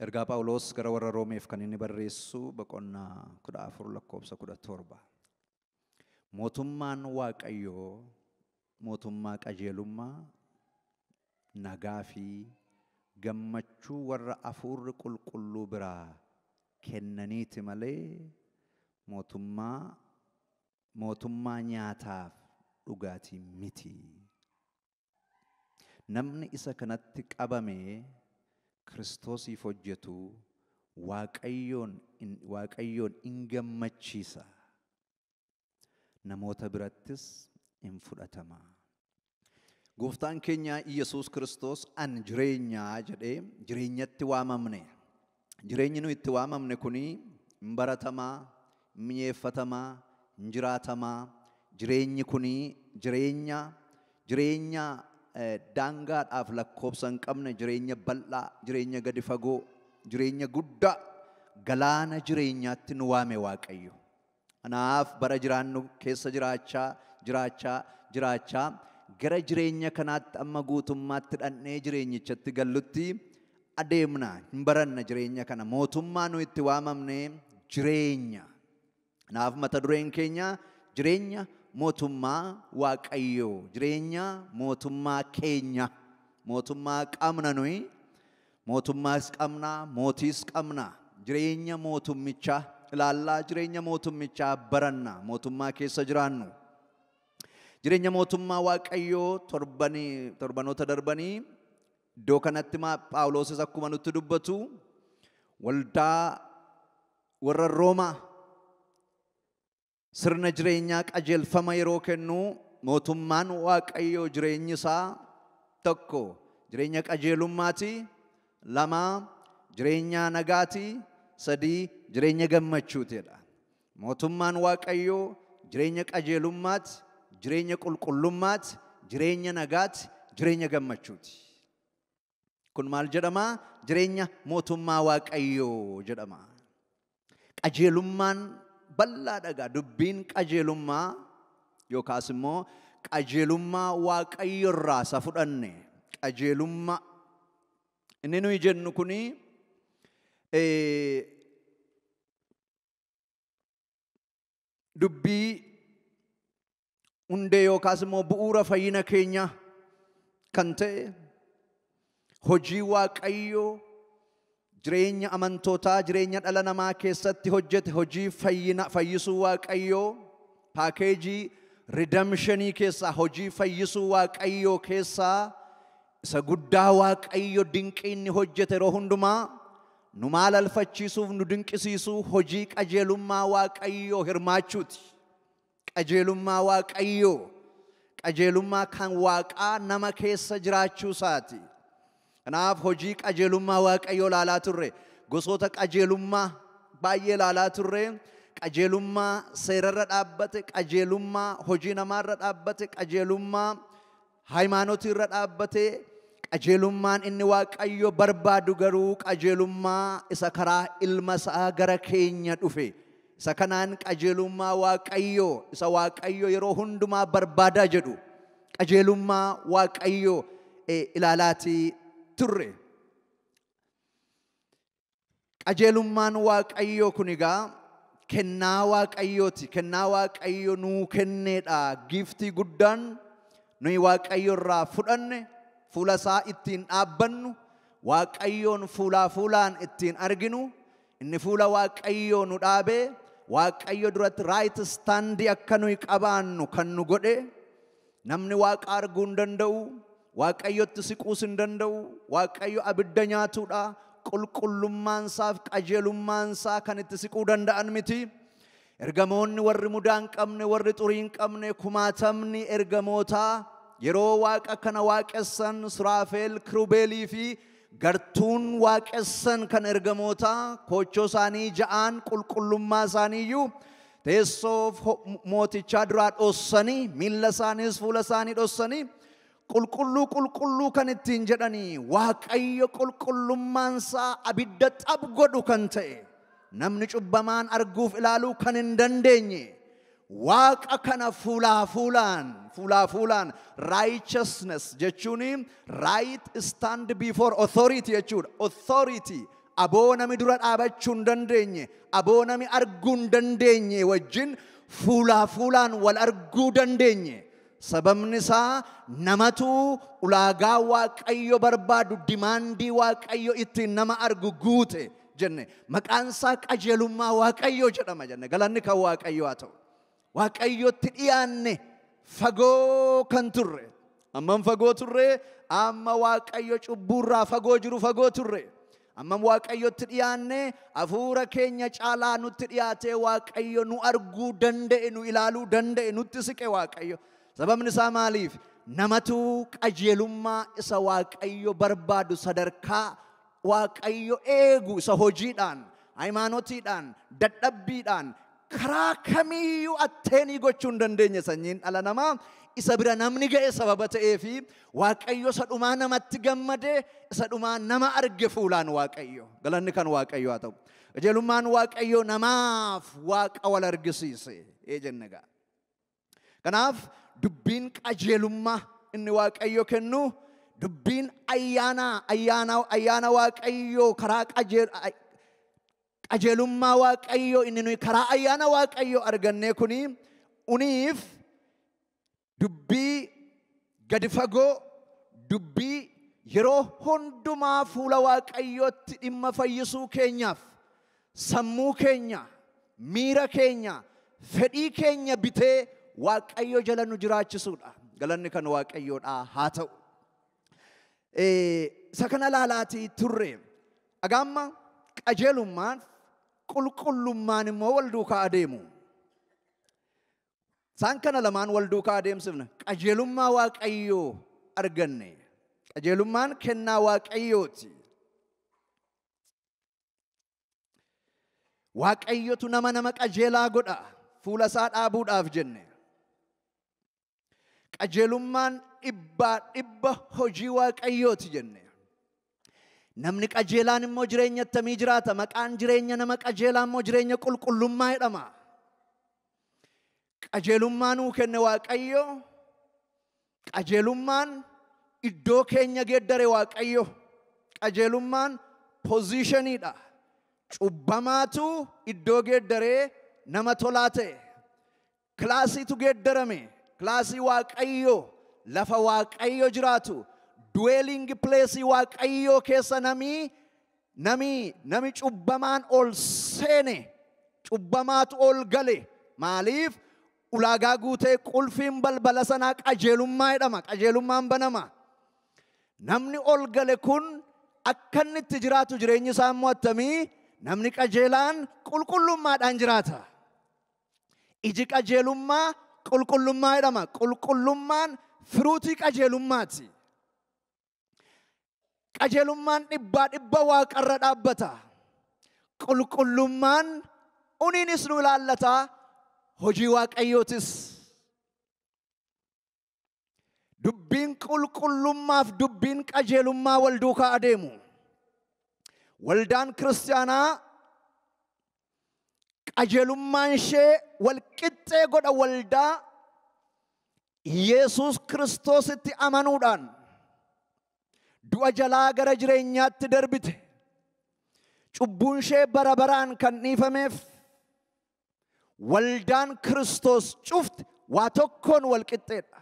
Ergaa Phaawulos gara warra Roomeef kan inni barreessu boqonnaa 14 lakkoofsa 17. Mootummaan Waaqayyoo mootummaa qajeelummaa, nagaa fi gammachuu warra Hafuurri Qulqulluu biraa kennaniiti malee mootummaa nyaataaf dhugaatii miti. Namni isa kanatti qabamee Kiristoosiif hojjetu Waaqayyoon in gammachiisa. Namoota birattis in fudhatama. Gooftaan keenya Iyyasuus Kiristoos an jireenyaa jedhee jireenyatti waamamne. Jireenyi nu itti waamamne kuni hin baratamaa, hin mi'eeffatamaa, hin jiraatamaa. Jireenyi kuni jireenya daangaadhaaf lakkoofsa hin qabne, jireenya bal'aa, jireenya gadi fagoo, jireenya guddaa galaana jireenyaatti nu waame Waaqayyo. Kanaaf bara jiraannu keessa jiraachaa, jiraachaa, jiraachaa gara jireenya kanaatti amma guutummaatti dhannee jireenyichatti gallutti adeemna, hin baranna jireenya kana. Mootummaa nu itti waamamne jireenya. Kanaaf mata dureen keenya jireenya mootummaa Waaqayyoo, jireenya mootummaa keenya. Mootummaa qabna nuyi, mootummaas qabna, mootiis qabna. Jireenya mootummichaa ilaallaa, jireenya mootummichaa baranna, mootummaa keessa jiraannu. Jireenya mootummaa Waaqayyoo torbanoota darbanii iddoo kanatti Phaawulosis akkuma nutti dubbatu waldaa warra Roomaa sirna jireenyaa qajeelfama yeroo kennu mootummaan Waaqayyoo jireenyi isaa tokko jireenya qajeelummaati, 2 jireenya nagaati, 3 jireenya gammachuutidha. Mootummaan Waaqayyoo jireenya qajeelummaati, jireenya qulqullummaati, jireenya nagaati, jireenya gammachuuti. Kun maal jedhama? Jireenya mootummaa Waaqayyoo jedhama. Qajeelummaan bal'aa dhagaa. Dubbiin qajeelummaa yookaas immoo qajeelummaa Waaqayyo irraa isa fudhanne qajeelummaa inni nuyi jennu kuni dubbii hundee yookaas immoo bu'uura fayyina keenya kan ta'e hojii Waaqayyoo jireenya amantootaa, jireenya dhala namaa keessatti hojjete, hojii fayyisuu Waaqayyoo, paakeejii redemptionii keessaa, hojii fayyisuu Waaqayyoo keessaa isa guddaa Waaqayyo dinqii inni hojjete yeroo hundumaa nu maal alfachiisuuf nu dinqisiisuu hojii qajeelummaa Waaqayyoo hirmaachuuti. Qajeelummaa Waaqayyoo, qajeelummaa kan Waaqaa nama keessa jiraachuu isaati. Kanaaf hojii qajeelummaa Waaqayyoo ilaalaa turre, gosoota qajeelummaa baay'ee ilaalaa turre, qajeelummaa seerarra dhaabbate, qajeelummaa hojii namaarra dhaabbate, qajeelummaa hayimaanotiirra dhaabbate, qajeelummaan inni Waaqayyo barbaadu garuu qajeelummaa isa karaa ilma isaa gara keenya dhufe. Isa kanaan qajeelummaa Waaqayyoo, isa Waaqayyo yeroo hundumaa barbaadaa jedhu, qajeelummaa Waaqayyoo ilaalaatii turre. Qajeelummaan Waaqayyoo kun egaa kennaa Waaqayyooti. Kennaa Waaqayyo nuu kenneedha. Giiftii guddaan nuyi Waaqayyo irraa fudhanne, fuula isaa ittiin dhaabbannu, Waaqayyoon fuulaa fuulaan ittiin arginu, inni fuula Waaqayyoo nu dhaabee Waaqayyo duratti right standii akka nuyi qabaannu kan nu godhe. Namni Waaqa arguu hin danda'u, Waaqayyotti siquus hin danda'u, Waaqayyo abidda nyaatuudha. Qulqullummaan isaaf qajeelummaan isaa kan itti siquu danda'an miti. Ergamoonni warri mudaa hin qabne, warri xurii hin qabne, kumaatamni ergamootaa yeroo Waaqa kana waaqessan, Suraafeel, Kirubeelii fi gartuun waaqessan kan ergamootaa koochoo isaanii ja'aan qulqullummaa isaaniiyyuu teessoo mootichaa duraa dhossanii, miilla isaaniis fuula isaanii dhossanii qulqulluu qulqulluu kan ittiin jedhanii Waaqayyo qulqullummaan isaa abidda xab godhu kan ta'e, namni cubbamaan arguuf ilaaluu kan hin dandeenye Waaqa kana fuulaa fuulaan, fuulaa fuulaan righteousness jechuun right stand before authority jechuudha. Authority Aboo nami dura dhaabachuu hin dandeenye, aboo nami arguu hin dandeenye wajjin fuulaa fuulaan wal arguu dandeenye. Sababni isaa namatu ulaagaa Waaqayyo barbaadu, dimaandii Waaqayyo ittiin nama argu guute jenne. Maqaan isaa qajeelummaa Waaqayyoo jedhama jenne. Galanni kan Waaqayyoo haa ta'u. Waaqayyotti dhiyaanne fagoo kan turre. Ammam fagoo turre? Amma Waaqayyo cubbuurraa fagoo jiru fagoo turre. Ammam Waaqayyotti dhiyaanne hafuura keenya caalaa nutti dhiyaatee Waaqayyo nu arguu danda'e, nu ilaaluu danda'e, nutti siqe Waaqayyo. Sababni isaa maaliif? Namatu qajeelummaa isa Waaqayyo barbaadu sadarkaa Waaqayyo eegu isa hojiidhaan, hayimaanotiidhaan, dadhabbiidhaan karaa kamiyyuu atteenii gochuu hin dandeenye sanyiin dhala namaa isa bira namni ga'e sababa ta'eefi Waaqayyo isa dhumaa namatti gammadee isa dhumaa nama arge fuulaan Waaqayyo. Galanni kan Waaqayyo haa ta'u. Qajeelummaan Waaqayyo namaaf Waaqa wal argisiise jenne ga'a. Kanaaf dubbiin qajeelummaa inni Waaqayyo kennu dubbiin ayyaana ayyaana ayyaana Waaqayyo karaa qajeelummaa Waaqayyo inni nuyi karaa ayyaana Waaqayyo arganne kuni uniif dubbii gadi fagoo dubbii yeroo hundumaa fuula Waaqayyootti dhimma fayyisuu keenyaaf sammuu keenya miira keenya fedhii keenya bitee Waaqayyo jala nu jiraachisuudha. Galanni kan Waaqayyoodha haa ta'u. Isa kana laalaatii turre. Agaamma qajeelummaan qulqullummaan immoo wal duukaa adeemu. Isaan kana lamaan wal duukaa adeemsifna. Qajeelummaa Waaqayyoo arganne. Qajeelummaan kennaa Waaqayyooti. Waaqayyotu nama nama qajeelaa godha. Fuula isaa dhaabuudhaaf jenne. Qajeelummaan dhibbaa dhibba hojii Waaqayyooti jenne. Namni qajeelaan immoo jireenya attamii jiraata? Maqaan jireenya nama qajeelaa immoo jireenya qulqullummaa jedhama. Qajeelummaa nuu kenne Waaqayyo. Qajeelummaan iddoo keenya geeddare Waaqayyo. Qajeelummaan poozishiniidha. Cubbamaatu iddoo geeddaree nama tolaa ta'e. Kilaasiitu geeddarame. Kilaasii Waaqayyo lafa Waaqayyo jiraatu. Dwelling place Waaqayyo keessa nami nami cubbamaan ol seene. Cubbamaatu ol gale. Maaliif? Ulaagaa guutee qulfiin balbala sanaa qajeelummaa jedhama. Qajeelummaan banama. Namni ol gale kun akka inni itti jiraatu jireenyi isaa immoo attamii? Namni qajeelaan qulqullummaadhaan jiraata. Iji qajeelummaa qulqullummaa jedhama. Qulqullummaan firuutii qajeelummaati. Qajeelummaan dhibbaa dhibba waaqarra dhaabbata. Qulqullummaan uniinis nu ilaallata. Hojii Waaqayyootis. Dubbiin qulqullummaaf dubbiin qajeelummaa wal duukaa adeemu. Waldaan kiristaanaa qajeelummaan ishee wal qixxee godha waldaa Yesuus Kiristoositti amanuudhaan du'a jalaa gara jireenyaatti darbite. Cubbuun ishee bara baraan kan dhiifameef waldaan Kiristoos cufti waa tokkoon wal qixxeedha.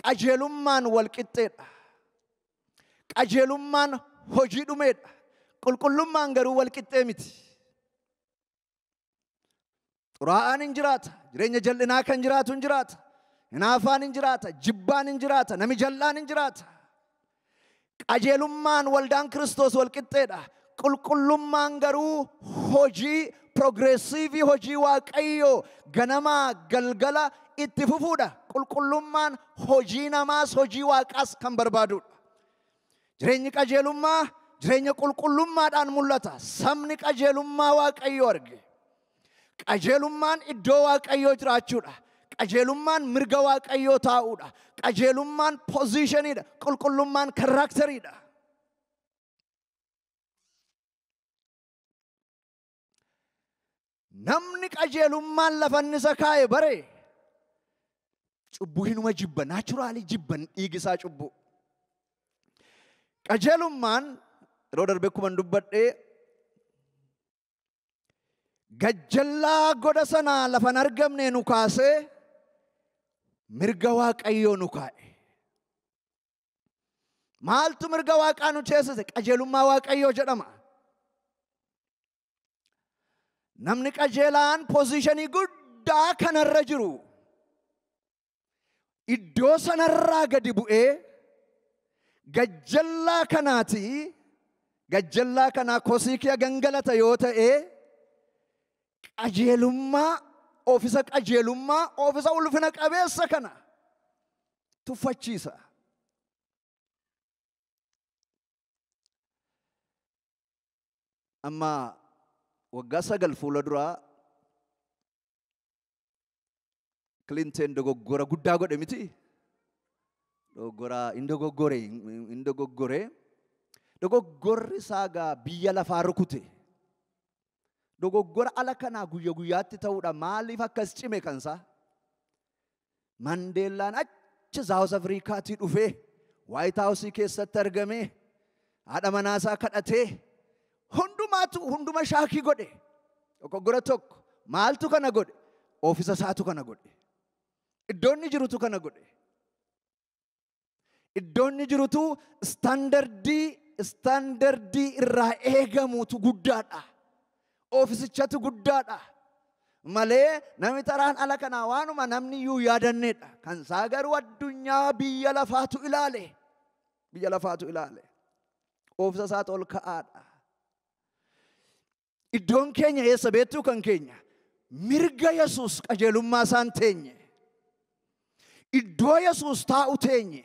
Qajeelummaan wal qixxeedha. Qajeelummaan hojii dhumeedha. Qulqullummaan garuu wal qixxee miti. Xuraa'aan hin jiraata. Jireenya jal'inaa kan jiraatu hin jiraata. Hinaafaan hin jiraata. Jibbaan hin jiraata. Nami jal'aan hin jiraata. Qajeelummaan waldaan Kiristoos wal qixxeedha. Qulqullummaan garuu hojii progressiivii hojii Waaqayyoo ganamaa galgala itti fufuudha. Qulqullummaan hojii namaas hojii Waaqaas kan barbaadudha. Jireenyi qajeelummaa jireenya qulqullummaadhaan mul'ata. Sabni qajeelummaa Waaqayyoo arge. Qajeelummaan iddoo Waaqayyoo jiraachuudha. Qajeelummaan mirga Waaqayyoo taa'uudha. Qajeelummaan poozishiniidha. Qulqullummaan karaakteriidha. Namni qajeelummaan lafa inni isa kaa'e bare cubbuu hinuma jibba. Naachuraalii jibban dhiigi isaa cubbuu. Qajeelummaan Yeroo darbe akkuman dubbadhee gajjallaa goda sanaa lafan argamne nu kaasee mirga Waaqayyoo nu kaa'e. Maaltu mirga Waaqaa nu ceesise? Qajeelummaa Waaqayyoo jedhama. Namni qajeelaan poozishinii guddaa kanarra jiru iddoo sanarraa gadi bu'ee gajjallaa kanaati gajjallaa kanaa kosii kiyya gangalata yoo ta'e qajeelummaa oofisa qajeelummaa oofisa ulfina qabeessa kana tuffachiisa. Amma waggaa 9 fuula duraa Clinton dogoggora guddaa godhe miti? Dogoggora hin dogoggore. Dogoggorri isaa gaa biyya lafaa rukute. Dogoggora ala kanaa guyya guyyaatti ta'uudha. Maaliif akkas cime kansaa? Mandeellaan achi Saawus Afrikaatii dhufee Waayit Haawusii keessatti argamee haadha manaasaa kadhatee hundumaatu hunduma shaakii godhe. Dogoggora tokko maaltu kana godhe? Oofisa isaatu kana godhe. Iddoon inni jirutu kana godhe. Iddoon inni jirutu istaandardii irraa eegamutu guddaadha. Oofisichatu guddaadha. Malee namni taraan ala kanaa waanuma namni iyyuu yaadanneedha. Kan isaa garuu addunyaa biyya lafaatu ilaale. Biyya lafaatu ilaale. Oofisa isaatu ol ka'aadha. Iddoon keenya eessa beektuu kan keenya? Mirga Yesuus qajeelummaa isaan teenye. Iddoo Yesuus taa'u teenye.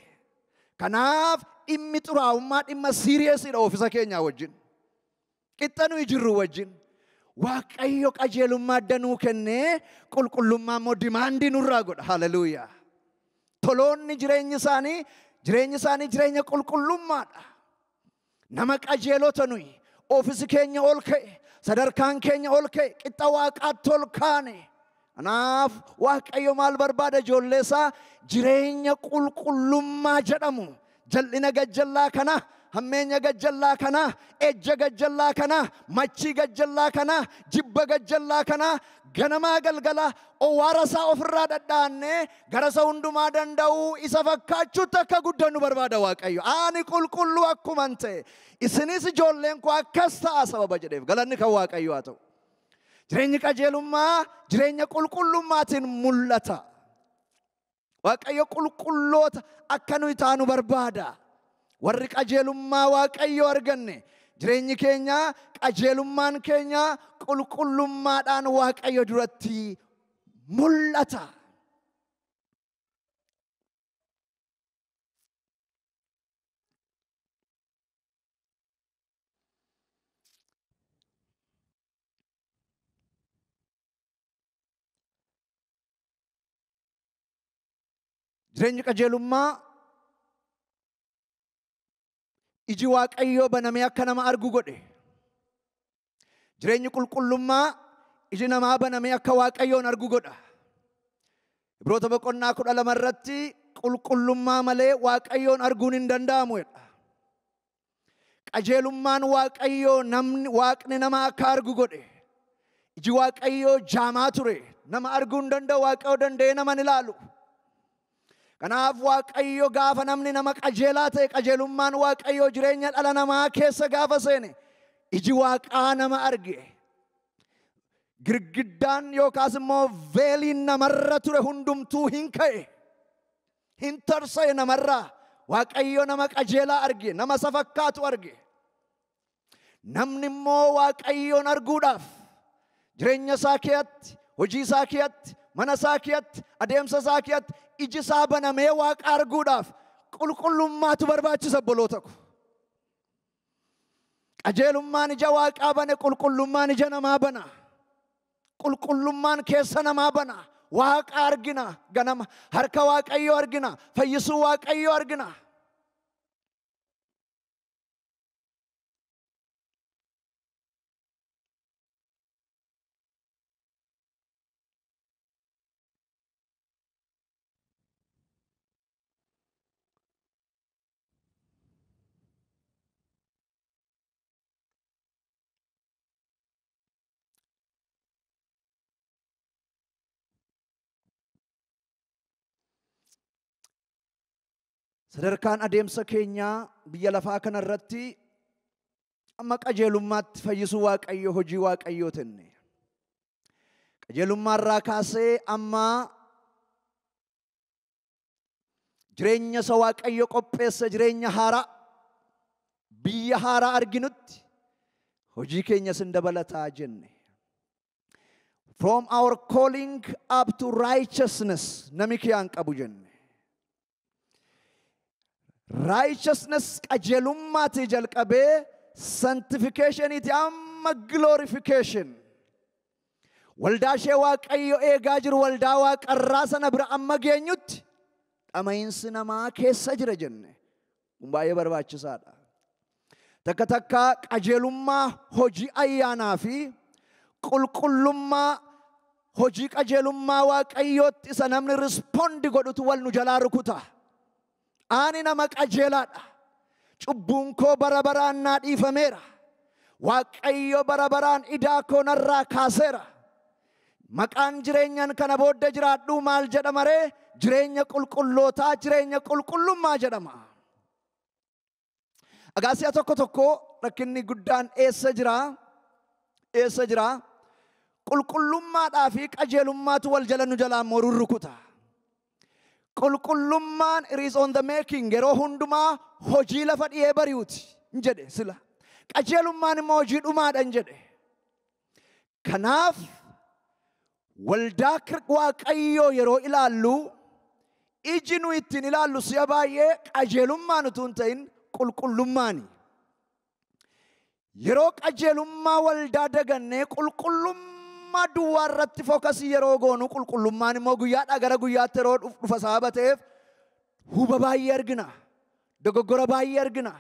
Kanaaf dhimmi xuraa'ummaa dhimma siiriyeesiidha oofisa keenyaa wajjin. Qixxa nuyi jirru wajjin. Waaqayyo qajeelummaa adda nuu kennee qulqullummaa immoo dimaandii nurraa godha. Haleluuyaa. Toloonni jireenyi isaanii jireenya qulqullummaadha. Nama qajeelota nuyi. Oofisi keenya ol ka'e. Sadarkaan keenya ol ka'e. Qixxa Waaqaatti ol kaane. Kanaaf Waaqayyo maal barbaada ijoollee isaa? Jireenya qulqullummaa jedhamu. Jal'ina gajjallaa kana, hammeenya gajjallaa kana, ejja gajjallaa kana, machii gajjallaa kana, jibba gajjallaa kana, ganamaa galgala owwaara isaa ofirraa dhadhaannee gara isa hundumaa danda'uu isa fakkaachuutti akka guddannu barbaada Waaqayyo. Ani qulqulluu akkuman ta'e isinis ijoolleen koo akkas ta'a sababa jedheef galanni kan Waaqayyo haa ta'u. Jireenyi qajeelummaa jireenya qulqullummaatiin mul'ata. Waaqayyo qulqulloota akka nuyi taanu barbaada. Warri qajeelummaa Waaqayyo arganne jireenyi keenya qajeelummaan keenya qulqullummaadhaan Waaqayyo duratti mul'ata. Jireenyi qajeelummaa iji Waaqayyoo banamee akka nama argu godhe. Jireenyi qulqullummaa iji namaa banamee akka Waaqayyoon argu godha. Ibroota boqonnaa 12 irratti qulqullummaa malee Waaqayyoon arguun hin danda'amu jedha. Qajeelummaan Waaqayyoo namni Waaqni nama akka argu godhe. Iji Waaqayyoo jaamaa ture. Nama arguu hin danda'u, Waaqayyoo danda'ee nama hin ilaalu. Kanaaf Waaqayyo gaafa namni nama qajeelaa ta'e qajeelummaan Waaqayyoo jireenya dhala namaa keessa gaafa seene iji Waaqaa nama arge. Girgiddaan yookaas immoo veeliin namarra ture hundumtuu hin ka'e. Hin tarsa'e namarraa. Waaqayyo nama qajeelaa arge, nama isa fakkaatu arge. Namni immoo Waaqayyoon arguudhaaf jireenya isaa keessatti, hojii isaa keessatti, mana isaa keessatti, adeemsa isaa keessatti iji isaa banamee Waaqa arguudhaaf qulqullummaatu barbaachisa obboloota ko. Qajeelummaan ija Waaqaa bane, qulqullummaan ija namaa bana. Qulqullummaan keessa namaa bana. Waaqa argina ganama, harka Waaqayyoo argina, fayyisuu Waaqayyoo argina. Sadarkaan adeemsa keenyaa biyya lafaa kanarratti amma qajeelummaatti fayyisuu Waaqayyoo hojii Waaqayyoo tenne. Qajeelummaarraa kaasee amma jireenya isa Waaqayyo qopheesse jireenya haaraa biyya haaraa arginutti hojii keenya sin dabalataa jenne. From our calling up to righteousness nami kiyaan qabu jenne. Righteousness qajeelummaati jalqabee sanctificationiti amma glorification. Waldaa ishee Waaqayyo eegaa jiru waldaa waaqarraa sana bira amma geenyutti dhama'iinsi namaa keessa jira jenne. Kun baay'ee barbaachisaadha. Takka takka qajeelummaa hojii ayyaanaa fi qulqullummaa hojii qajeelummaa Waaqayyootti isa namni rispondi godhutu wal nu jalaa rukuta. Ani nama qajeelaadha. Cubbuun koo bara baraan naa dhiifameera. Waaqayyo bara baraan idaa koo narraa kaaseera. Maqaan jireenyaan kana booda jiraadhu maal jedhama ree? Jireenya qulqullootaa, jireenya qulqullummaa jedhama. Egaa si'a tokko tokko rakkinni guddaan eessa jira? Eessa jira? Qulqullummaadhaa fi qajeelummaatu wal jala nu jalaa immoo rurrukuta. Qulqullummaan it is on the making yeroo hundumaa hojii lafa dhiyee bari'uti hin jedhe sila. Qajeelummaan immoo hojii dhumaadha hin jedhe. Kanaaf waldaa Waaqayyoo yeroo ilaallu iji nu ittiin ilaallu si'a baay'ee qajeelummaan utuu hin ta'in qulqullummaani. Yeroo qajeelummaa waldaa dagannee qulqullummaa duwwaa irratti fookasii yeroo goonu qulqullummaan immoo guyyaadhaa gara guyyaatti yeroo dhufa sababa ta'eef huba baay'ee argina, dogoggora baay'ee argina,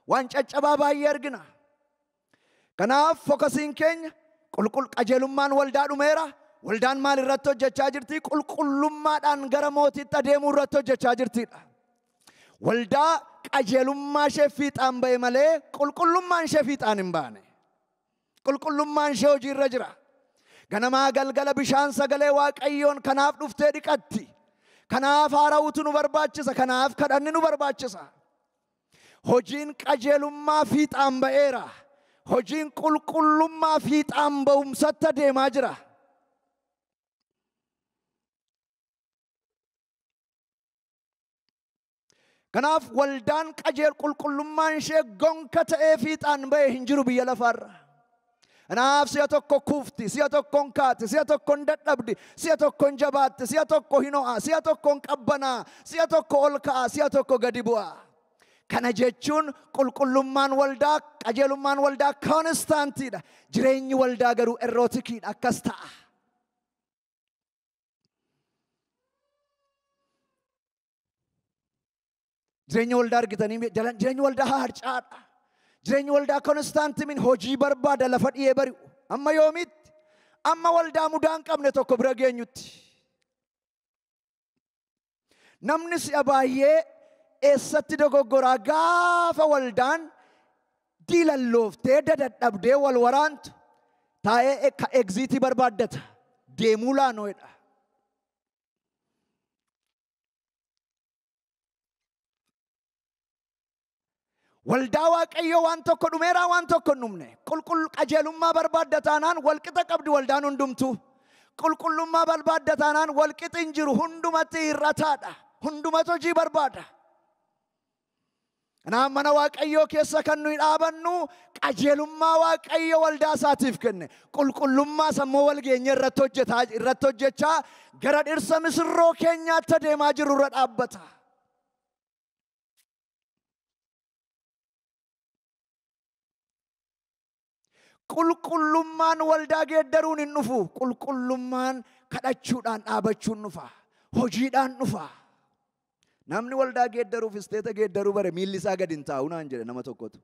waan caccabaa baay'ee argina. Kanaaf fookasiin keenya qajeelummaan waldaa dhumeera. Waldaan maal irratti hojjechaa jirti? Qulqullummaadhaan gara mootiitti adeemuu irratti hojjechaa jirtidha. Waldaa qajeelummaa ishee fiixaan ba'e malee qulqullummaan ishee fiixaan hin baane. Qulqullummaan ishee hojii irra jira. Ganamaa galgala bishaan sagalee Waaqayyoon kanaaf dhuftee dhiqatti. Kanaaf haara'uutu nu barbaachisa. Kanaaf kadhanni nu barbaachisa. Hojiin qajeelummaa fiixaan ba'eera. Hojiin qulqullummaa fiixaan ba'umsatti adeemaa jira. Kanaaf waldaan qajeel qulqullummaan ishee gonka ta'ee fiixaan ba'e hin jiru biyya lafaarra. Kanaaf si'a tokko kuufti, si'a tokko hin kaati, si'a tokko hin dadhabdi, si'a tokko hin jabaatti, si'a tokko hin ho'a, si'a tokko hin qabbanaa, si'a tokko ol ka'a, si'a tokko gadi bu'a. Kana jechuun qulqullummaan waldaa, qajeelummaan waldaa koonistaantiidha. Jireenyi waldaa garuu erootikiidha, akkas ta'a. Jireenya waldaa argitanii jireenyi waldaa harcaadha. Jireenyi waldaa koonistaantii hojii barbaada lafa dhiyee bari'u. Amma yoomitti? Amma waldaa mudaa hin qabne tokko bira geenyutti. Namni si'a baay'ee eessatti dogoggoraa gaafa waldaan diilallooftee dadhabdee wal waraantu taa'ee egziitii barbaaddata. Deemuu laanoo'edha. Waldaa Waaqayyoo waan tokko dhumeeraa waan tokko hin dhumne. Qajeelummaa barbaadda taanaan walqixa qabdi waldaan hundumtuu. Qulqullummaa barbaadda taanaan walqixi hin jiru, hundumatti hir'ataadha. Hundumatu hojii barbaada. Kanaaf mana Waaqayyoo keessa kan nuyi dhaabannu qajeelummaa Waaqayyo waldaa isaatiif kenne. Qulqullummaa sammuu wal geenye irratti hojjechaa gara dhirsa misirroo keenyaatti adeemaa jirru irra dhaabbata. Qulqullummaan waldaa geeddaruun hin dhufu. Qulqullummaan kadhachuudhaan dhaabachuun dhufa. Hojiidhaan dhufa. Namni waldaa geeddaruuf isteeta geeddaruu bare miilli isaa gadi hin taa'u naan jedhe nama tokkotu.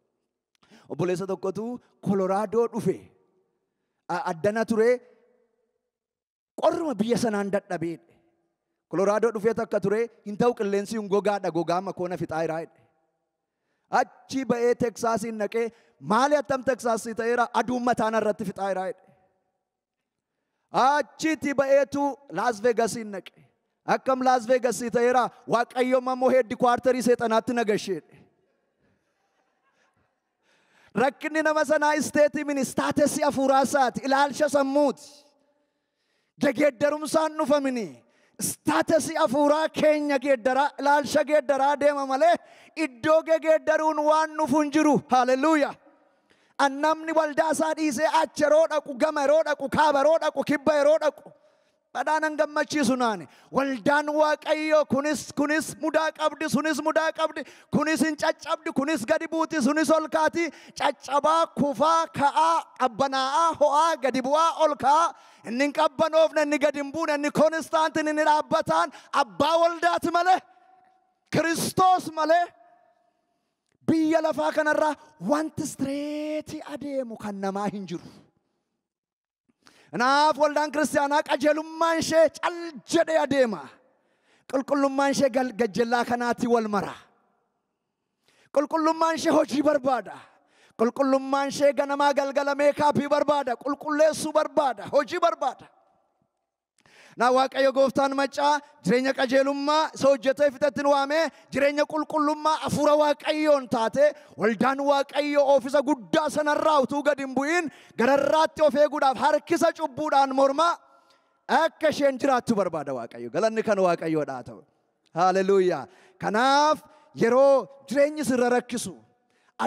Obboleessa tokkotu Koloraadoo dhufe. Addana ture qorruma biyya sanaan dadhabee. Koloraadoo dhufee takka ture hin ta'u qilleensi hin gogaadha gogaa makoona fixaa jiraa jedhe. Achi ba'ee Teksaasiin naqee maali attam Teksaasii ta'eera aduun mataan irratti fixaa jiraa jedhe. Achitti ba'eetu Laas Veegasiin naqe. Akkam Las Vegas ta'eera Waaqayyo immoo headquarterii seexanaatti na gasheedhe. Rakkinni nama sanaa isteetii mini staatesii hafuuraa isaati ilaalcha sammuuti. Gegeeddarumsaan dhufamini. Staatesii hafuuraa keenya geeddaraa ilaalcha geeddaraa deema malee iddoo gegeeddaruun waan dhufu hin jiru. Haleluuyaa. Namni waldaa isaa dhiisee achi yeroo dhaqu gama yeroo dhaqu kaaba yeroo dhaqu kibba yeroo dhaqu badhaanan gammachiisu naani. Waldaan Waaqayyoo kunis mudaa qabdi sunis mudaa qabdi kunis hin caccabdi kunis gadi buuti sunis ol kaati caccabaa kufaa ka'aa qabbanaa'aa ho'aa gadi bu'aa ol ka'aa inni hin qabbanoofne inni gadi hin buune inni koonistaantiin inni dhaabbataan abbaa waldaati malee Kiristoos malee. Biyya lafaa kanarraa wanti straight adeemu kan namaa hin jiru. Kanaaf waldaan kiristaanaa qajeelummaan ishee cal jedhee adeema. Qulqullummaan ishee gajjallaa kanaatti wal mara. Qulqullummaan ishee hojii barbaada. Qulqullummaan ishee ganamaa galgala meekaappii barbaada. Qulqulleessuu barbaada. Hojii barbaada. Na Waaqayyo gooftaan maccaa jireenya qajeelummaa isa hojjetee fixatti nu waamee jireenya qulqullummaa hafuura Waaqayyoon taate waldaan Waaqayyoo oofisa guddaa sanarraa utuu gad hin bu'in gararraatti of eeguudhaaf harkisa cubbuudhaan mormaa akka isheen jiraattu barbaada Waaqayyo. Galanni kan Waaqayyoodhaa ta'u. Haleluuyaa. Kanaaf yeroo jireenyi sirra rakkisu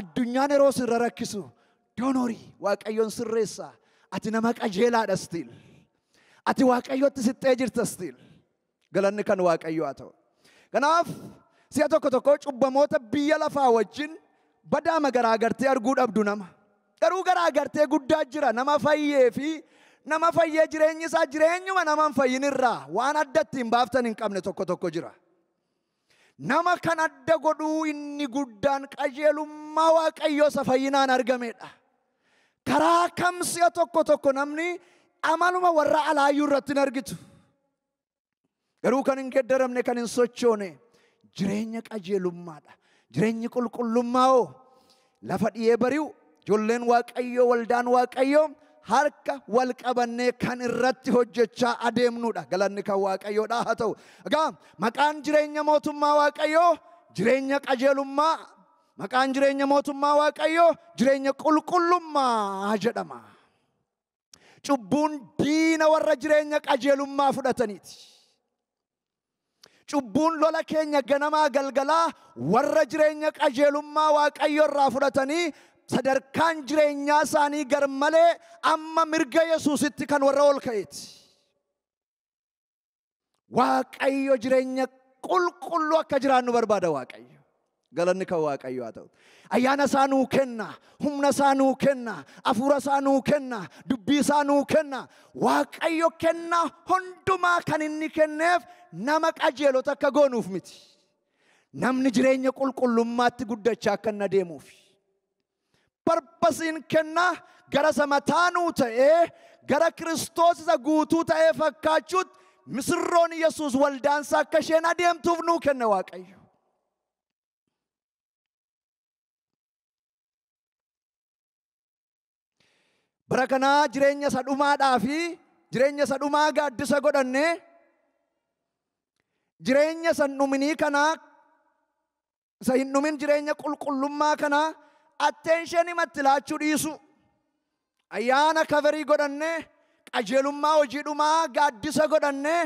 addunyaan yeroo sirra rakkisu doonorii Waaqayyoon sirreessa ati nama qajeelaadha stiil. Ati Waaqayyotti sittee jirta stiil. Galanni kan Waaqayyoo haa ta'u. Kanaaf si'a tokko tokko cubbamoota biyya lafaa wajjin badaama garaagartee arguu dhabdu nama. Garuu garaagartee guddaa jira nama fayyee fi nama fayyee jireenyi isaa jireenyuma nama hin fayyinirraa waan adda ittiin baaftan hin qabne tokko tokko jira. Nama kan adda godhuu inni guddaan qajeelummaa Waaqayyoo isa fayyinaan argamedha. Karaa kam si'a tokko tokko namni amaluma warra alaayyuu irratti hin argitu. Garuu kan hin geeddaramne kan hin sochoone jireenya qajeelummaadha. Jireenyi qulqullummaa hoo lafa dhiyee bari'u ijoolleen Waaqayyoo waldaan Waaqayyoo harka wal qabannee kan irratti hojjechaa adeemnudha. Galanni kan Waaqayyoodhaa haa ta'u. Egaa maqaan jireenya mootummaa Waaqayyoo jireenya qajeelummaa maqaan jireenya mootummaa Waaqayyoo jireenya qulqullummaa jedhama. Cubbuun diina warra jireenya qajeelummaa fudhataniiti. Cubbuun lola keenya ganamaa galgalaa warra jireenya qajeelummaa Waaqayyo irraa fudhatanii sadarkaan jireenyaa isaanii garmalee amma mirga Yesuusitti kan warra ol ka'eeti. Waaqayyo jireenya qulqulluu akka jiraannu barbaada Waaqayyo. Galanni kan Waaqayyo haa ta'u. Ayyaana isaa nuu kenna, humna isaa nuu kenna, hafuura isaa nuu kenna, dubbii isaa nuu kenna. Waaqayyo kenna hundumaa kan inni kenneef nama qajeelota akka goonuuf miti. Namni jireenya qulqullummaatti guddachaa akka inni adeemuuf. Parpasiin kenna gara samataa nuu ta'ee gara Kiristoos isa guutuu ta'ee fakkaachuutti misirroon Yesuus waldaansaa akka isheen adeemtuuf nuu kenna Waaqayyo. Bara kanaa jireenya isa dhumaadhaa fi jireenya isa dhumaa gaaddisa godhannee jireenya isa hin dhuminii kanaa isa hin dhumin jireenya qulqullummaa kanaa attention himatti laachuu dhiisu. Ayyaana kaverii godhannee qajeelummaa hojii dhumaa gaaddisa godhannee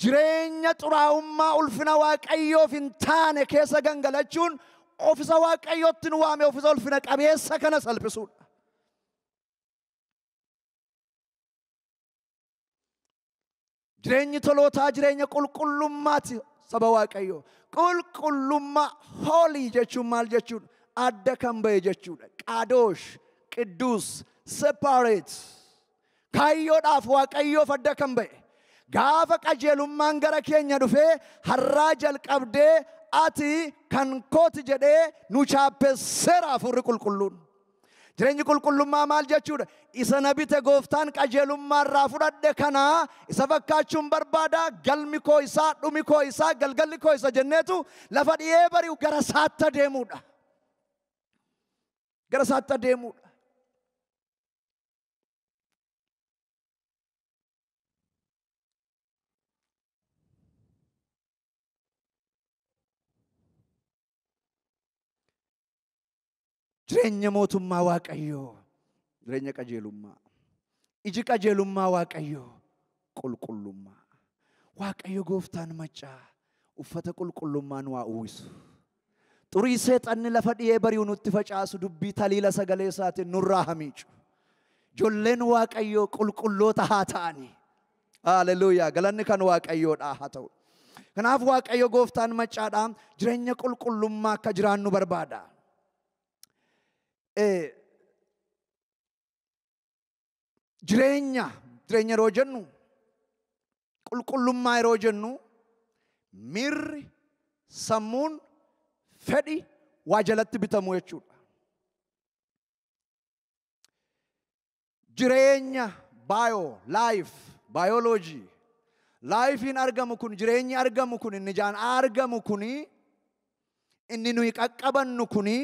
jireenya xuraa'ummaa ulfina Waaqayyoof hin taane keessa gangalachuun ofisa Waaqayyootti nu waame ofisa ulfina qabeessa kana salphisuudha. Jireenyi tolootaa jireenya qulqullummaati saba Waaqayyoo. Qulqullummaa hoolii jechuun maal jechuudha? Adda kan ba'e jechuudha. Qaadosh, qidduus, separate. Kaayyoodhaaf Waaqayyoof adda kan ba'e. Gaafa qajeelummaan gara keenya dhufee har'aa jalqabdee ati kan kooti jedhee nu chaappesseera hafuurri qulqulluun. Jireenyi qulqullummaa maal jechuudha? Isa na bite gooftaan qajeelummaa irraa fudhadhe kanaa isa fakkaachuun barbaada galmi koo isaa dhumi koo isaa galgalli koo isa jenneetu lafa dhiyee bari'u gara isaatti adeemuudha. Gara isaatti adeemuudha. Jireenya mootummaa Waaqayyoo, jireenya qajeelummaa. Iji qajeelummaa Waaqayyoo, qulqullummaa. Waaqayyo gooftaan maccaa uffata qulqullummaan waa uwwisu. Xurii seexanni lafa dhiyee bari'u nutti facaasu dubbii taliila sagalee isaatiin nurraa hamiicu. Ijoolleen Waaqayyoo qulqulloota haa ta'ani. Haleluuyaa, galanni kan Waaqayyoodhaa haa ta'u. Kanaaf Waaqayyo gooftaan maccaadhaa jireenya qulqullummaa akka jiraannu barbaada. Jireenya yeroo jennu, qulqullummaa yeroo jennu, miirri, sammuun, fedhi waa jalatti bitamu jechuudha. Jireenya bio, life, biology. Lifeiin argamu kun, jireenyi argamu kun, inni jaan argamu kuni, inni nuyi qaqqabannu kuni,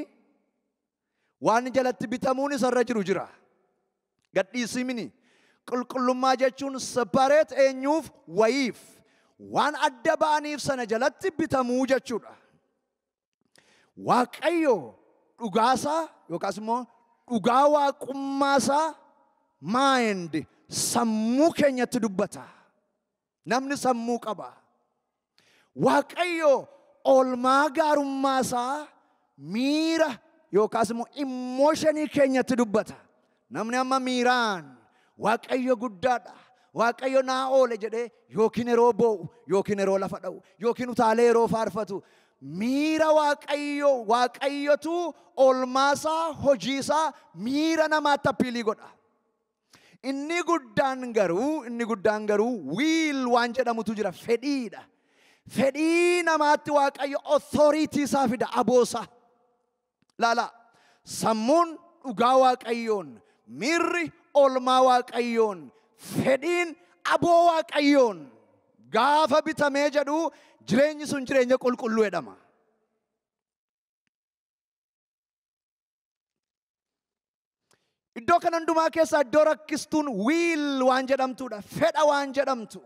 waan jalatti bitamuun isarra jiru jira. Gadhiisimini. Qulqullummaa jechuun separate eenyuuf wayiif waan adda ba'aniif sana jalatti bitamuu jechuudha. Waaqayyo dhugaasaa yookaas immoo dhugaa waaqummaasaa mind sammuu keenyatti dubbata. Namni sammuu qaba. Waaqayyo oolmaa gaarummaasaa miira yookaas immoo emotionii keenyatti dubbata. Namni amma miiraan Waaqayyo guddaadha, Waaqayyo naa oole jedhee yookiin yeroo boo'u, yookiin yeroo lafa dha'u, yookiin utaalee yeroo faarfatu, miira Waaqayyo, Waaqayyotu oolmaasaa, hojiisaa miira namaatti appiilii godha. Inni guddaan garuu wiil waan jedhamutu jira, fedhiidha. Fedhii namaatti Waaqayyo authority isaa fida, aboosaa. Laala, sammuun dhugaa Waaqayyoon, miirri oolmaa Waaqayyoon, fedhiin aboo Waaqayyoon gaafa bitamee jedhu jireenyi sun jireenya qulqulluu jedhama. Iddoo kana hundumaa keessaa iddoo rakkistuun wiil waan jedhamtuudha, fedha waan jedhamtu.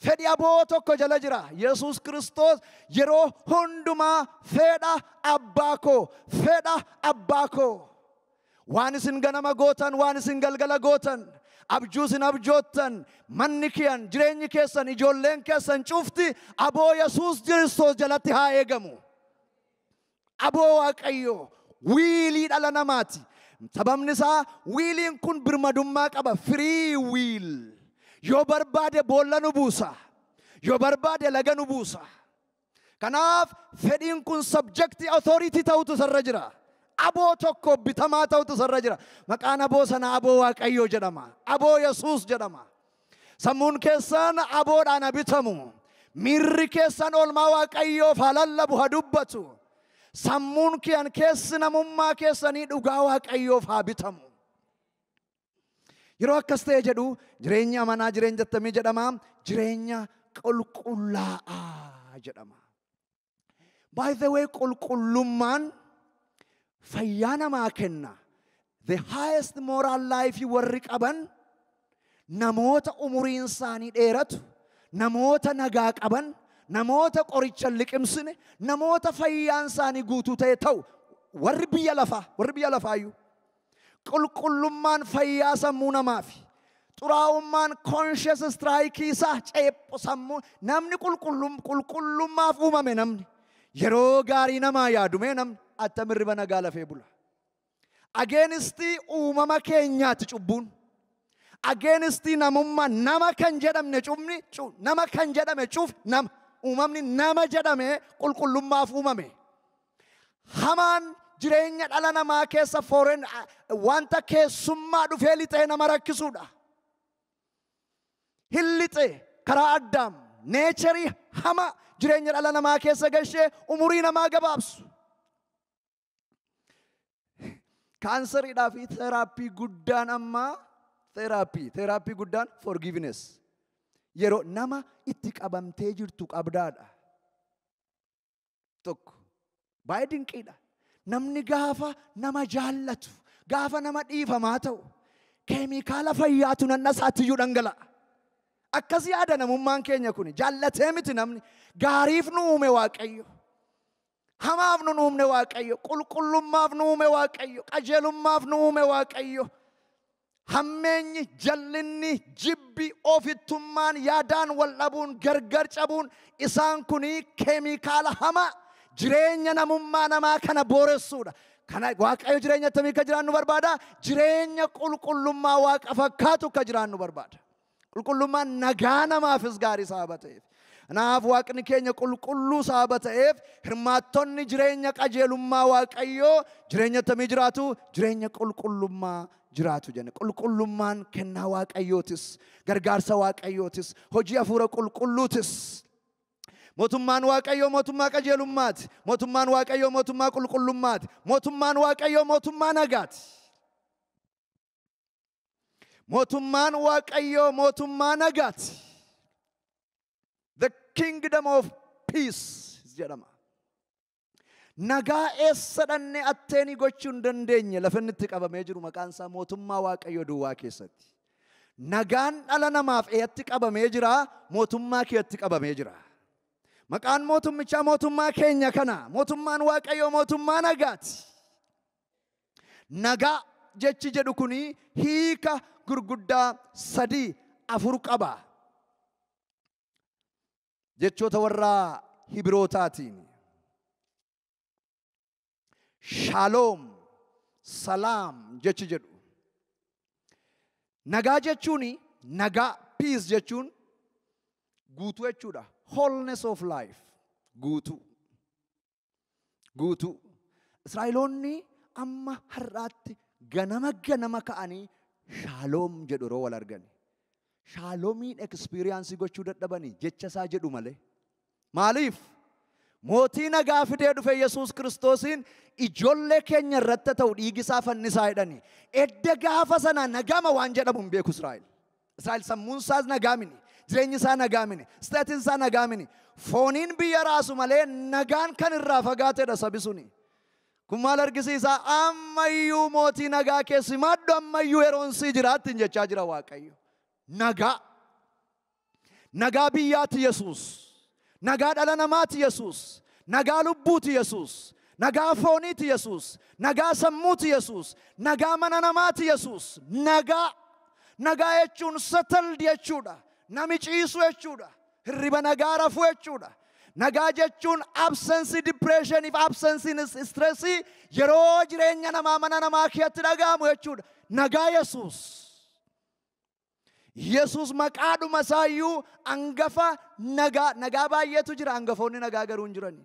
Fedhi aboo tokko jala jira. Yesuus Kiristoos yeroo hundumaa fedha abbaa koo, fedha abbaa koo. Waan isin ganama gootan, waan isin galgala gootan, abjuu isin abjoottan, manni kiyan, jireenyi keessan, ijoolleen keessan cufti aboo Yesuus Kiristoos jalatti haa eegamu. Aboo Waaqayyoo wiilii dhala namaati. Sababni isaa wiiliin kun birmadummaa qaba, free will. Yoo barbaade boolla nu buusa, yoo barbaade laga nu buusa. Kanaaf fedhiin kun subject authority ta'utu isarra jira. Aboo tokko bitamaa ta'utu isarra jira. Maqaan aboo sana aboo Waaqayyoo jedhama. Aboo Yesuus jedhama. Sammuun keessan aboodhaan bitamu. Miirri keessan oolmaa Waaqayyoof haa lallabu, haa dubbatu. Sammuun kiyan keessi namummaa keessanii dhugaa Waaqayyoof haa bitamu. Yeroo akkas ta'e jedhu jireenya amanaa jireenya attamii jedhama? Jireenya qulqullaa'aa jedhama. By the way, qulqullummaan fayyaa namaa kenna. The highest moral life warri qaban namoota umuriin isaanii dheeratu, namoota nagaa qaban, namoota qoricha liqimsine, namoota fayyaan isaanii guutuu ta'e ta'u warri biyya lafaayyuu. Qulqullummaan fayyaa sammuu namaafi. Xuraa'ummaan conscious strike isaa ceepho sammuu namni qulqullummaaf uumame namni yeroo gaarii namaa yaadumee namni attam hirriba nagaa lafee bula. Ageenistii uumama keenyaati cubbuun. Ageenistii namummaa nama kan jedhamne cubni nama kan jedhame cuuf nama uumamni nama jedhame qulqullummaaf uumame. Hamaan jireenya dhala namaa keessa foreign wanta keessummaa dhufee lixee nama rakkisuudha. Hin lixee karaa Addaam neecharii hama jireenya dhala namaa keessa gashee umurii namaa gabaabsu. Kaanseriidhaa fi therapii guddaan ammaa therapii guddaan forgiveness. Yeroo nama itti qabamtee jirtu qabdaadha. Tokko baay'ee dinqiidha. Namni gaafa nama jaallatu, gaafa nama dhiifamaa ta'u, keemikaala fayyaatu nanna isaatiyyuu dhangala'a. Akkas yaada namummaan keenya kuni jaallatee miti namni gaariif nu uume Waaqayyo. Hamaaf nu uumne Waaqayyo, qulqullummaaf nu uume Waaqayyo, qajeelummaaf nu uume Waaqayyo. Hammeenyi, jallinni, jibbi, ofittummaan, yaadaan wal dhabuun, gargar cabuun isaan kuni keemikaala hamaa jireenya namummaa namaa kana booressuudha. Kana Waaqayyo jireenya akkamii akka jiraannu barbaada? Jireenya qulqullummaa Waaqa fakkaatu akka jiraannu barbaada. Qulqullummaan nagaa namaafis gaarii sababa ta'eef. Kanaaf Waaqni keenya qulqulluu sababa ta'eef hirmaattonni jireenya qajeelummaa Waaqayyoo jireenya akkamii jiraatu? Jireenya qulqullummaa jiraatu jenne. Qulqullummaan kennaa Waaqayyootis, gargaarsa Waaqayyootis, hojii hafuura qulqulluutis. Mootummaan Waaqayyoo mootummaa qajeelummaati. Mootummaan Waaqayyoo mootummaa qulqullummaati. Mootummaan Waaqayyoo mootummaa nagaati. Mootummaan Waaqayyoo mootummaa nagaati. The kingdom of peace jedhama. Nagaa eessa dhannee atteenii gochuu hin dandeenye lafa inni itti qabamee jiru maqaan isaa mootummaa Waaqayyoo duwwaa keessatti. Nagaan dhala namaaf eessatti qabamee jira? Mootummaa keetti qabamee jira. Maqaan mootummichaa mootummaa keenya kana. Mootummaan Waaqayyoo mootummaa nagaati. Nagaa jechi jedhu kuni hiika gurguddaa 3 4 qaba. Jechoota warra Hibrootaatiin. Shalom, salaam jechi jedhu. Nagaa jechuun nagaa, peace jechuun guutuu jechuudha. Wholeness of life, guutuu. Guutuu. Israa'eloonni amma har'aatti ganama ganama ka'anii shaaloom jedhu yeroo wal argani. Shaaloomiin ekspiriyaansii gochuu dadhabanii jecha isaa jedhu malee. Maaliif? Mootii nagaa fidee dhufe Yesuus Kiristoosiin ijoollee keenya irratti ta'u dhiigi isaa fannisaa jedhani. Edda gaafa sana nagama waan jedhamu hin beeku Israa'el. Israa'el sammuun isaas nagaa mini. Jireenyi isaa nagaa mini. Isteetiin isaa nagaa mini. Fooniin biyya raasu malee nagaan kan irraa fagaatedha sabi suni. Kun maal argisiisa? Ammayyuu mootii nagaa keessi maddu ammayyuu yeroon sii jiraatti hin jechaa jira Waaqayyo. Nagaa. Nagaa biyyaati Yesuus. Nagaa dhala namaati Yesuus. Nagaa lubbuuti Yesuus. Nagaa fooniiti Yesuus. Nagaa sammuuti Yesuus. Nagaa mana namaati Yesuus. Nagaa. Nagaa jechuun settled jechuudha. Nami ciisu jechuudha. Hirriba nagaa rafuu jechuudha. Nagaa jechuun absence depression if absence stress yeroo jireenya namaa mana namaa keessatti dhaga'amu jechuudha. Nagaa Yesuus. Yesuus maqaadhuma isaayyuu angafa nagaa. Nagaa baay'eetu jira, angafoonni nagaa garuu hin jirani.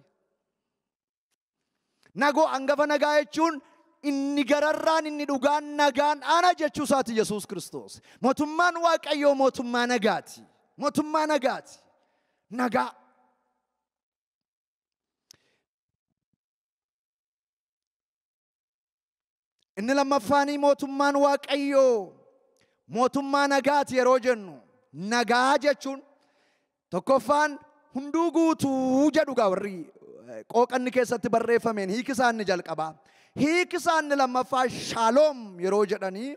Nagoo angafa nagaa jechuun inni gararraan inni dhugaan nagaan ana jechuu isaati Yesuus Kiristoos. Mootummaan Waaqayyoo mootummaa nagaati. Mootummaa nagaati. Nagaa. Inni lammaffaanii mootummaan Waaqayyoo mootummaa nagaati yeroo jennu nagaa jechuun tokkoffaan hunduu guutuu jedhu gaa warri qooqanni keessatti barreeffameen hiiki isaan ni jalqaba. Hiiki isaan ni lammaffaa shaaloom yeroo jedhanii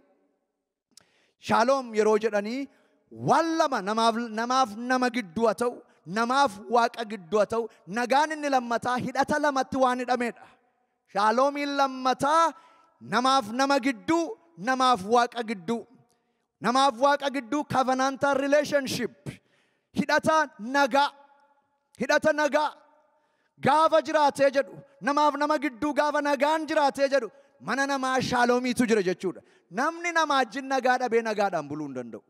shaaloom yeroo jedhanii waan lama namaaf nama gidduu haa ta'u namaaf waaqa gidduu haa ta'u nagaan inni lammataa hidhata lamatti waan hidhamedha. Shaaloomiin lammataa namaaf nama gidduu namaaf waaqa gidduu. Namaaf waaqa gidduu covenantal relationship hidhata nagaa hidhata nagaa gaafa jiraatee jedhu namaaf nama gidduu gaafa nagaan jiraatee jedhu mana namaa shaaloomiitu jira jechuudha. Namni namaa wajjin nagaa dhabee nagaadhaan buluu hin danda'u.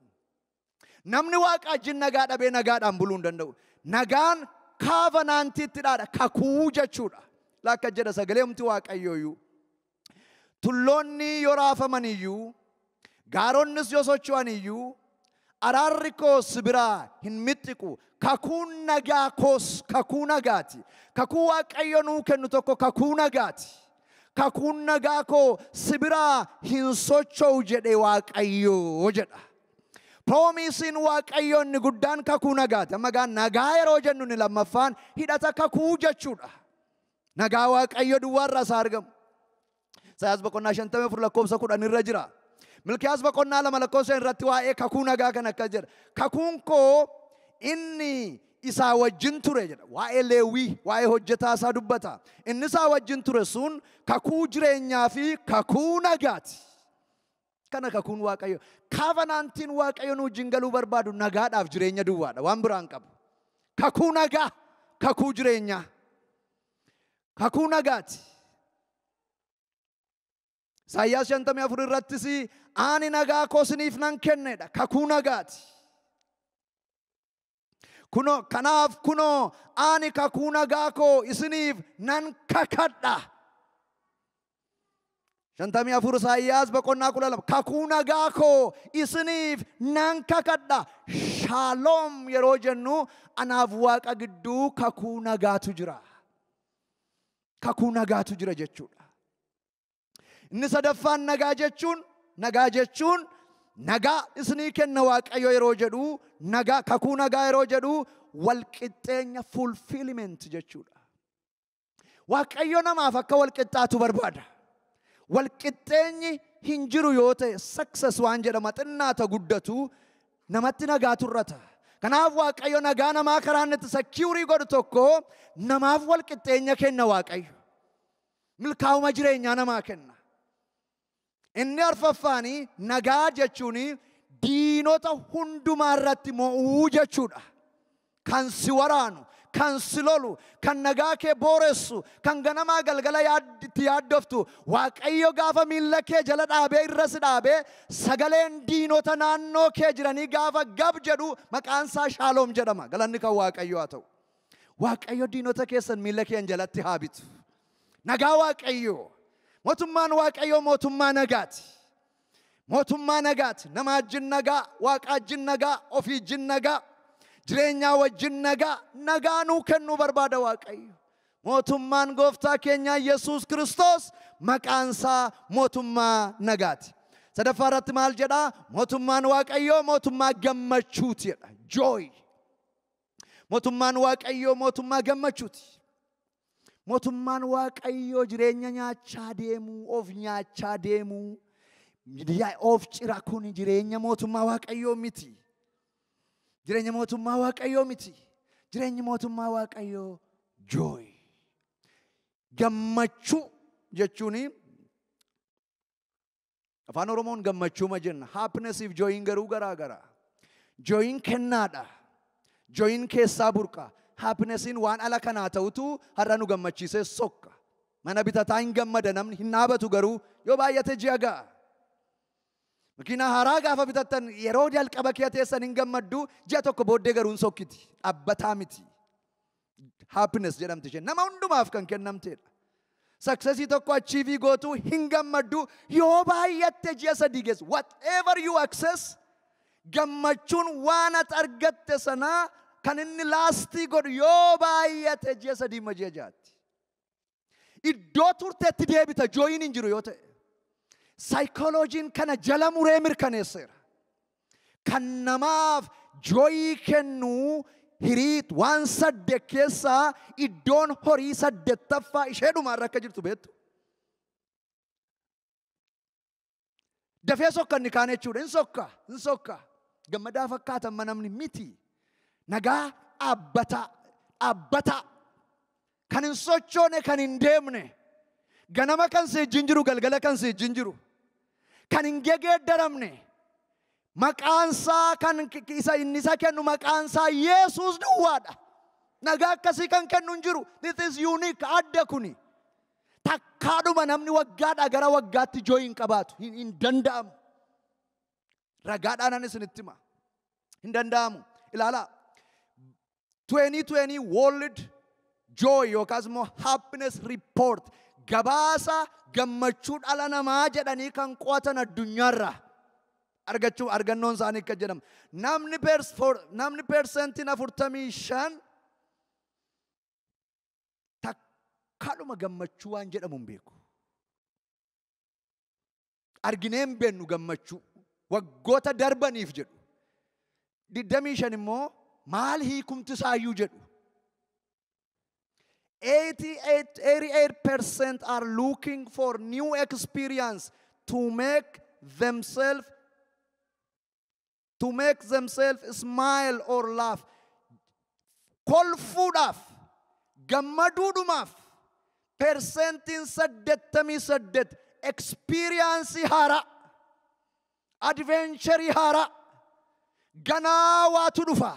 Namni waaqa wajjin nagaa dhabee nagaadhaan buluu hin danda'u. Nagaan covenantiitti dhaadha kakuu jechuudha. Lakka jedha sagalee humti Waaqayyooyyuu. Tulloonni yoo raafaman iyyuu gaaronnis yoo socho'an iyyuu araarri koos biraa hin mixxiqu. Kakuun nagaa koos kakuu nagaati. Kakuu Waaqayyo nuu kennu tokko kakuu nagaati. Kakuun nagaa koo si biraa hin socho'u jedhe Waaqayyo jedha. Proomisiin Waaqayyo inni guddaan kakuu nagaati. Amma gaa nagaa yeroo jennu inni lammaffaan hidhata kakuu jechuudha. Nagaa Waaqayyo duwwaarraa isaa argamu. Isaayyaas boqonnaa 54 lakkoofsa 10 irra jira. Milkiyaas boqonnaa 2 lakkoofsa irratti waa'ee kakuu nagaa kan akkas jedha. Kakuun koo inni isaa wajjin ture jedha. Waa'ee Leewwii, waa'ee hojjetaa isaa dubbata. Inni isaa wajjin ture sun kakuu jireenyaa fi kakuu nagaati. Kana kakuun Waaqayyo. Covenantiin Waaqayyo nu wajjin galuu barbaadu nagaadhaaf jireenya duwwaadha. Waan biraan qabu. Kakuu nagaa, kakuu jireenyaa. Kakuu nagaati. Isaayyaas 54 irrattis ani nagaa koo isiniif nan kennedha. Kakuu nagaati. Kunoo kanaaf kunoo ani kakuu nagaa koo isiniif nan kakadha. 54 Isaayyaas boqonnaa 12 kakuu nagaa koo isiniif nan kakadha. Shaaloom yeroo jennu anaaf Waaqa gidduu kakuu nagaatu jira. Kakuu nagaatu jira jechuudha. Inni sadaffaan nagaa jechuun nagaa isinii kenna Waaqayyo yeroo jedhu nagaa kakuu nagaa yeroo jedhu walqixxeenya fulfillment jechuudha. Waaqayyo namaaf akka walqixxaatu barbaada. Walqixxeenyi hin jiru yoo ta'e success waan jedhama xinnaata guddatu namatti nagaatu irrata. Kanaaf Waaqayyo nagaa namaa karaa inni itti secure godhu tokko namaaf walqixxeenya kenna Waaqayyo. Milkaa'uma jireenyaa namaa kenna. Inni arfaffaanii nagaa jechuun diinota hundumaa irratti mo'uu jechuudha. Kan si waraanu, kan si lolu, kan nagaa kee booressu, kan ganamaa galgala itti yaaddoftu, Waaqayyo gaafa miilla kee jala dhaabee irra si dhaabee sagaleen diinota naannoo kee jiranii gaafa gab jedhu maqaan isaa Shaaloom jedhama. Galanni kan Waaqayyo haa ta'u. Waaqayyo diinota keessan miilla keen jalatti haa bitu. Nagaa Waaqayyo. Mootummaan Waaqayyoo mootummaa nagaati. Mootummaa nagaati. Nama wajjin nagaa, Waaqa wajjin nagaa, ofii wajjin nagaa, jireenyaa wajjin nagaa, nagaa nuu kennuu barbaada Waaqayyo. Mootummaan gooftaa keenyaa Yesuus Kiristoos maqaan isaa mootummaa nagaati. Sadaffaa irratti maal jedhaa? Mootummaan Waaqayyoo mootummaa gammachuuti jedha. Joy. Mootummaan Waaqayyoo mootummaa gammachuuti. Mootummaan Waaqayyoo jireenya nyaachaa deemuu, of nyaachaa deemuu, of cira kun jireenya mootummaa Waaqayyoo miti. Jireenya mootummaa Waaqayyoo miti. Jireenyi mootummaa Waaqayyoo joy. Gammachuu jechuun afaan Oromoon gammachuu jenna. Happiness fi joyin garuu garaa gara. Joyin kennaadha. Joyin keessaa burqa. Happinessiin waan ala kanaa ta'utu har'a nu gammachiisee sokka. Mana bitataa hin gammada namni hin dhaabatu garuu yoo baay'ate ji'a ga'a. Makiinaa haaraa gaafa bitattan yeroo jalqaba kee teessan hin gammaddu ji'a tokko booddee garuu hin sokkiti. Dhaabbataa miti. Happiness jedhamti isheen nama hundumaaf kan kennamtedha. Successii tokko achiivii gootuu hin gammaddu yoo baay'atte ji'a 3 geessu. Whatever you access gammachuun waan ati argatte sanaa kan inni laastii godhu yoo baay'ate ji'a 3 ma ji'a 6tti. Iddoo turteetti deebita joyin hin jiru yoo ta'e. Saayikolojiin kana jala muree mirkaneesseera. Kan namaaf joyii kennu hiriit waan 8 keessaa iddoon horii 8ffaa isheedhumaarra akka jirtu beektu. Dafee sokka inni kaan jechuudha. Hin sokka, hin sokka. Gammadaa fakkaatan namni miti. Nagaa dhaabbataa, dhaabbataa. Kan hin sochoone, kan hin deemne. Ganama kan si wajjin jiru, galgala kan si wajjin jiru. Kan hin gegeeddaramne. Maqaan isaa kan isa inni isa kennu maqaan isaa Yesuus duwwaadha. Nagaa akkasii kan kennu hin jiru. This is unique. Adda kuni. Takkaadhuma namni waggaadhaa gara waggaatti joy hin qabaatu. Hin danda'amu. Ragaadhaan ani isinitti hima. Hin danda'amu. Ilaalaa. 2020 World Joy yookaas immoo Happiness Report gabaasa gammachuu dhala namaa jedhanii kan qo'atan addunyaarraa argachuu argannoon isaanii akka jedhamu. Namni persentiin 45 takkaadhuma gammachuu waan jedhamu hin beeku. Arginee hin beennu gammachuu waggoota darbaniif jedhu. 25 immoo maal hiikumti isaayyuu jedhu. 88% are looking for new experience to make themselves smile or laugh. Kolfuudhaaf, gammaduudhumaaf 88% experience haaraa, adventure haaraa, ganaa waatu dhufa,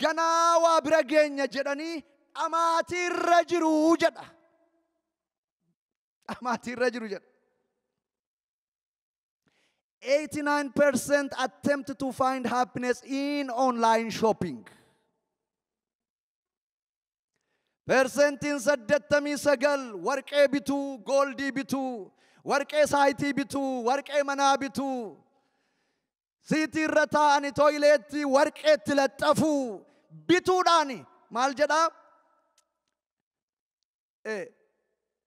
ganaa waa bira geenya jedhanii dhamaatiirra jiru jedha. Dhamaatiirra jiru jedha. 89% attempt to find happiness in online shopping. 89% warqee bituu, gooldii bituu, warqee saayitii bituu, warqee manaa bituu, siitii irra taa'anii tooyileetti warqeetti laxxafuu bituudhaani maal jedhaa?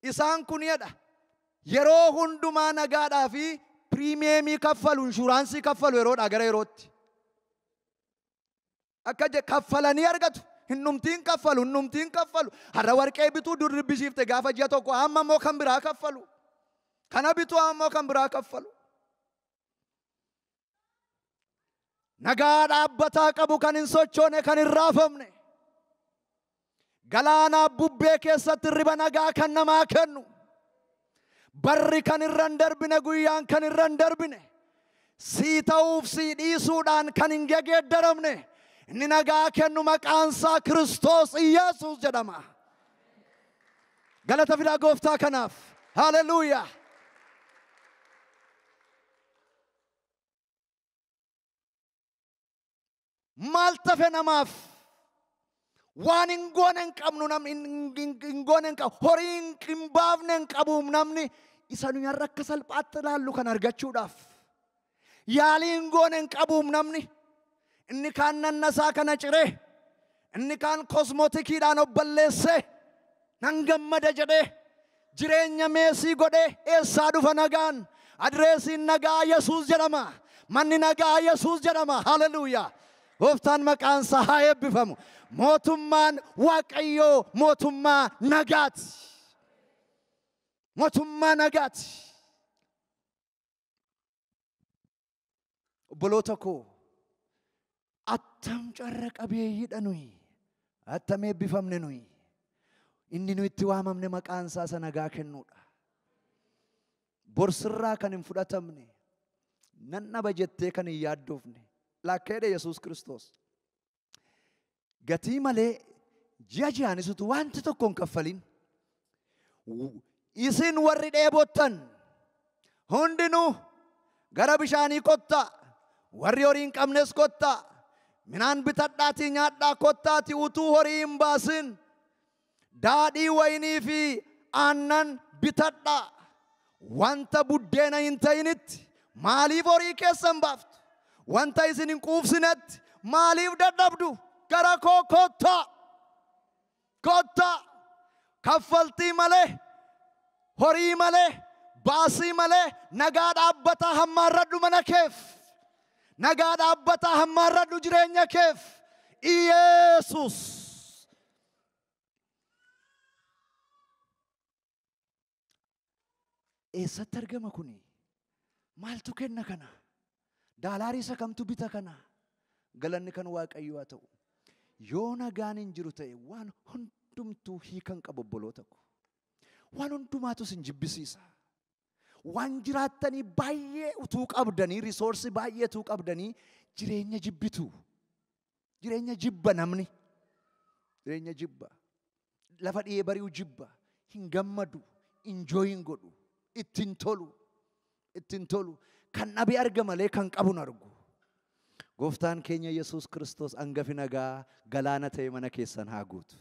Isaan kun jedha yeroo hundumaa nagaadhaa fi piriimeemii kaffalu, inshuraansii kaffalu yeroodhaa gara yerootti. Akka kaffalanii argatu. Hinnumtiin kaffalu, hinnumtiin kaffalu. Har'a warqee bituu durribbisiifte gaafa ji'a tokko amma immoo kan biraa kaffalu. Kana bituu amma immoo kan biraa kaffalu. Nagaa dhaabbataa qabu kan hin sochoone, kan hin raafamne. Galaanaa bubbee keessatti riba nagaa kan namaa kennu. Barri kan irra hin darbine, guyyaan kan irra hin darbine. Sii ta'uuf sii dhiisuudhaan kan hin gegeeddaramne. Inni nagaa kennu maqaan isaa Kiristoos Iyyasuus jedhama. Galata fidaa gooftaa kanaaf. Haleluuyaa. Maal tafe namaaf? Waan hin goone hin qabnu namni, hin goone hin qabu. Horii hin baafne hin qabu namni. Isa nuyi har'a akka salphaatti ilaallu kan argachuudhaaf. Yaalii hin goone hin qabu namni. Inni kaan nannasaa kana ciree, inni kaan kosmootikiidhaan obballeessee, nan gammada jedhee, jireenya meesii godhee eessaa dhufa nagaan? Adreesiin nagaa Yesuus jedhama. Manni nagaa Yesuus jedhama. Haleluuyaa. Gooftaan maqaan isaa haa eebbifamu. Mootummaan Waaqayyoo mootummaa nagaati. Mootummaa nagaati. Obboloota koo, attam carra qabeeyyiidha nuyi. Attam eebbifamne nuyi. Inni nuyi itti waamamne maqaan isaa isa nagaa kennuudha. Borsirraa kan hin fudhatamne, nan dhaba jettee kan hin yaaddoofne. Lakkeedha Yesuus Kiristoos. Gatii malee ji'a ji'aanis utuu wanti tokko hin kaffalin. Isin warri dheebottan hundinuu gara bishaanii kottaa, warri horii hin qabnes kottaa, minaan bitadhaatii nyaadhaa kottaatii utuu horii hin baasin daadhii wayinii fi aannan bitadhaa. Wanta buddeena hin ta'initti maaliif horii keessan baaftu? Wanta isin hin quufsinetti maaliif dadhabdu? Gara koo kottaa, kottaa. Kaffaltii malee, horii malee, baasii malee nagaa dhaabbataa hammaarradhu mana keef. Nagaa dhaabbataa hammaarradhu jireenya keef. Iyeesuus. Eessatti argama kuni? Maaltu kenna kana? Daalaarii isa kamtu bita kana? Galanni kan Waaqayyoo haa ta'u. Yoo nagaan hin jiru ta'e waan hundumtuu hiikan qabu obboloota ko. Waan hundumaatu isin jibbisiisa. Waan jiraattanii baay'ee utuu qabdanii, risoorsii baay'ee utuu qabdanii jireenya jibbitu. Jireenya jibba namni. Jireenya jibba. Lafa dhiyee bari'u jibba. Hin gammadu, enjoy hin godhu, ittiin tolu, ittiin tolu. Kan dhabee arga malee kan qabu hin argu. Gooftaan keenya Yesuus Kiristoos hangafi nagaa galaana ta'e mana keessan haa guutu.